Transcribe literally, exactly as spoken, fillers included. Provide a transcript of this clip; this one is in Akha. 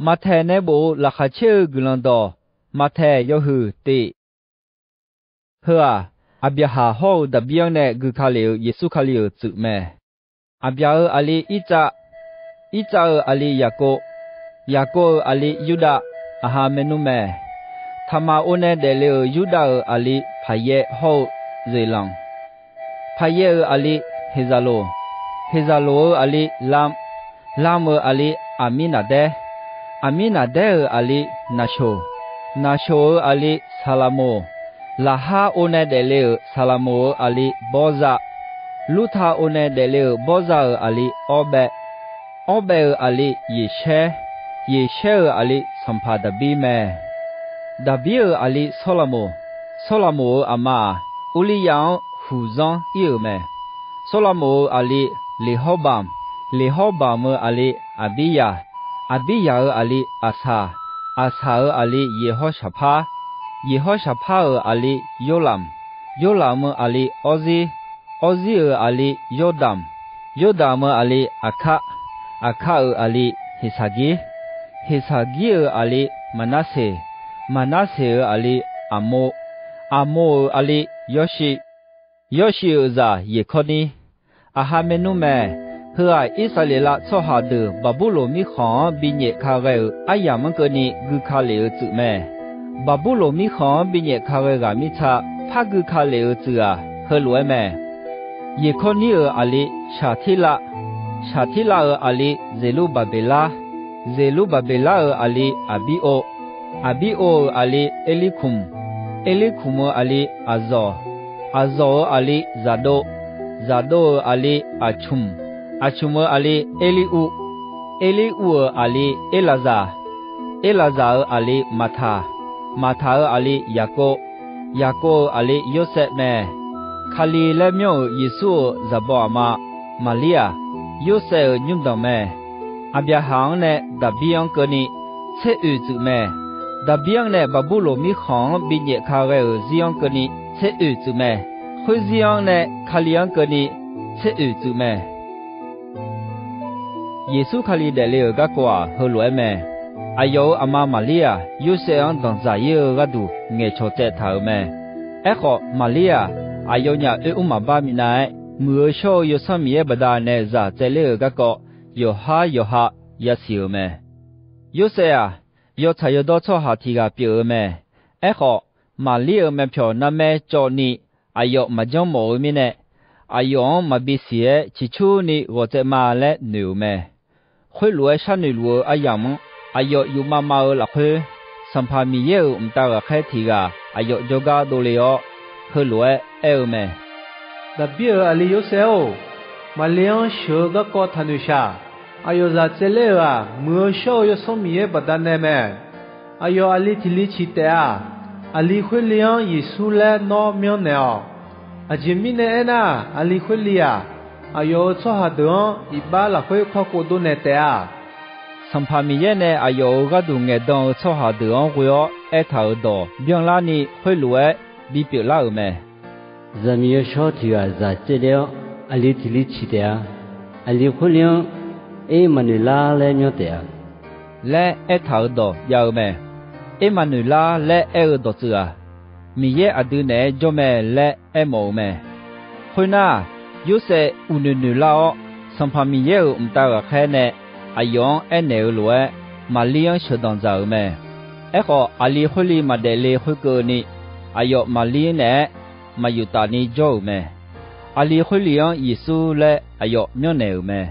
Maqtaeq nae bof-eu Laqkhaq caer-eu Guiqlanq dawq, Maqtaeq yawhuiq tif. Heu-aq, Aqbyaqhaq hawr-eu Daqbir-anr nae gui ka lef-euq Yeqsur Kali-euq tsuif mae. Aqbyaq-euq aqli Irtsav, Irtsav-euq aqli Yaqkov, Yaqkov-euq aqli Yurdav, aqha maernmr mae. Taqmaq or nae daefle-euq Yurdav-euq aqli Paqyaev hawr-eu Zeqlanq, Paqyaev-euq aqli Heqzaqloq, Heqzaqloq-euq aqli Lam, Lam-euq aqli Aqmirnaqdaer-euq aqli Naqshoq, Naqshoq-euq aqli Saqlaqmoq, Laqhar or nae daefle-euq Saqlaqmoq-euq aqli Bawrzav, Lurtav or nae daefle-euq Bawrzav-euq aqli Awrbaev, Awrbaev-euq aqli Yeqshaer, Yeqshaer-euq aqli sanqpaq Daqbir mae. Daqbir-euq aqli Sawrlaqmoq, Sawrlaqmoq-euq aqma-aq, Urliryav-anr huq zanr ir-euq mae. Sawrlaqmoq-euq aqli Leqhawrbamq, Leqhawrbamq-euq aqli Aqbiryaq, Aqbiryaq-euq aqli Aqsaq, Aqsaq-euq aqli Yeqhawrshaqpar, Yeqhawrshaqpar-euq aqli Yorlamq, Yorlamq-euq aqli Awrzir, Awrzir-euq aqli Yordamq, Yordamq-euq aqli Aqkar, Aqkar-euq aqli Heqsaqgir, Heqsaqgir-euq aqli Maqnarseq, Maqnarseq-euq aqli Aqmov, Aqmov-euq aqli Yawrshiv, Yawrshiv-euq zaq Yeqkawrnir, aqha maernmr mae. Heu-aq, Irsaqleqlav tsawrhaq deuq Baqburloq mirkhanq-anr binyaef ka ghae-euq aryamq-anr keuvni gui ka lef-euq tsuif mae. Baqburloq mirkhanq-anr binyaef ka ghae ghaq mirtsa par gui ka lef-euq tsuif-aq, heulof-aer mae. Yeqkawrnir-euq aqli Shaqtirlav, Shaqtirlav-euq aqli Zeqlurbaqbeqlar, Zeqlurbaqbeqlar-euq aqli Aqbirov, Aqbirov-euq aqli Erlirkmq, Erlirkmq-euq aqli Aqzawq, Aqzawq-euq aqli Zaqdov, Zaqdov-euq aqli Aqcmq, Aqcmq-euq aqli Erliruv, Erliruv-euq aqli Erlaqzaq, Erlaqzaq-euq aqli Maqtaq, Maqtaq-euq aqli Yaqkov, Yaqkov-euq aqli Yorsaev mae. Kali laer myanr-euq Yeqsur-euq zaqbaw aqma Maqlir-aq, Yorsaev-euq nymrdanq mae. Aqbyaqhaq-anr nae Daqbir-anr keuvni tser oeq tsuif mae. Daqbir-anr nae Baqburloq mirkhanq-anr binyaef ka ghae-euq zir-anr keuvni tser oeq tsuif mae. Khoerzir-anr nae Kali-anr keuvni tser oeq tsuif mae. Yeqsur Kali daefle-euq garkawv-aq, heulof-aer mae. Aqyawf-euq aqma Maqlir-aq, Yorsaev-anr danqdzaq ir-eu gharduq ngaeqcawq tsaev taq-euq mae. Aerkhawf, Maqlir-aq, aqyawfnyaf oermr maqbar minav-aer, Muiq-eu shawr-eu Yawsanr Miqyaer baqdanae zaq tsaevler-euq garkawv, yawqhar yawqha yasiq-euq mae. Yorsaev-aq, yawtsaq yawdawr tsawrhaq tiq ghaq pyeuf-eu mae. Aerkhawf, Maqlir-euq myavpyawq narmaer cawv ni aqyawf maqjanr mawf-eu mirnae, aqyawf-anr maqbi siq-aer ciqcurni ghawq tsaev ma laer noeq-euq mae. Khoerlof-aer sharnoeq luf-eu aryamq-anr, aqyawf yufmav mav-eu lafkhoer, Sanqpaq Miqyaer-euq mqtav ghaqkhaer tiq ghaq aqyawf jawrgar dovle-awr, heulof-aer aer-eu mae. Daqbir-euq aqli Yorsaev-or, Maqlir-anr sheuq-eu garkawv taqnoeq shaq. Aqyawf zaq tsaevler-euq-aq, Muiq-eu shawr-eu Yawsanr Miqyaer baqdanae mae. Aqyawf aqli tiq li ciq taef-a. Aqli khoerli-anr Yeqsur laer nawr myanrnaeq-awq. Aqjeq mirnae aernar, aqli khoerli-aq, aqyawf-euq tsawrhaq deuq-anr iqbax lafkhoer kakhof dovnaeq taef-a. Sanqpaq Miqyaer nae aqyawf-euq gharduq ngaeqdan-eu tsawrhaq deuq-anr ghoe-awr aertaq-euq dawq byanlarni khoerlof-aer bipyeuf lar-euq mae. Zaqmiq yawshawr tiq ghaq zaq tsaevler-awr, aqli tiq li ciq taef-a. Aqli khoerli-anr Ermaqnoeqlar laer myanr taef-a laer aertaq-euq dawq jav-eu mae. Ermaqnoeqlar laer aer-eu dawqtsuif-aq, Miqyaer aqdui naeq-aer jawr mae laer aermawf-eu mae. Khoernar, Yorsaev uqnoeq noeq lar-awr, Sanqpaq Miqyaer-euq mqtav ghaqkhaer nae aqyawf-anr aernaeq-eu lof-aer, Maqlir-anr sheuqdanq dzaq-euq mae. Aerkhawf, aqli khoerli maqdaef le khoerkeuvni, aqyawf Maqlir naeq-aer maq yuf taf ni jawr-euq mae. Aqli khoerli-anr Yeqsur laer aqyawf myanrnaeq-euq mae.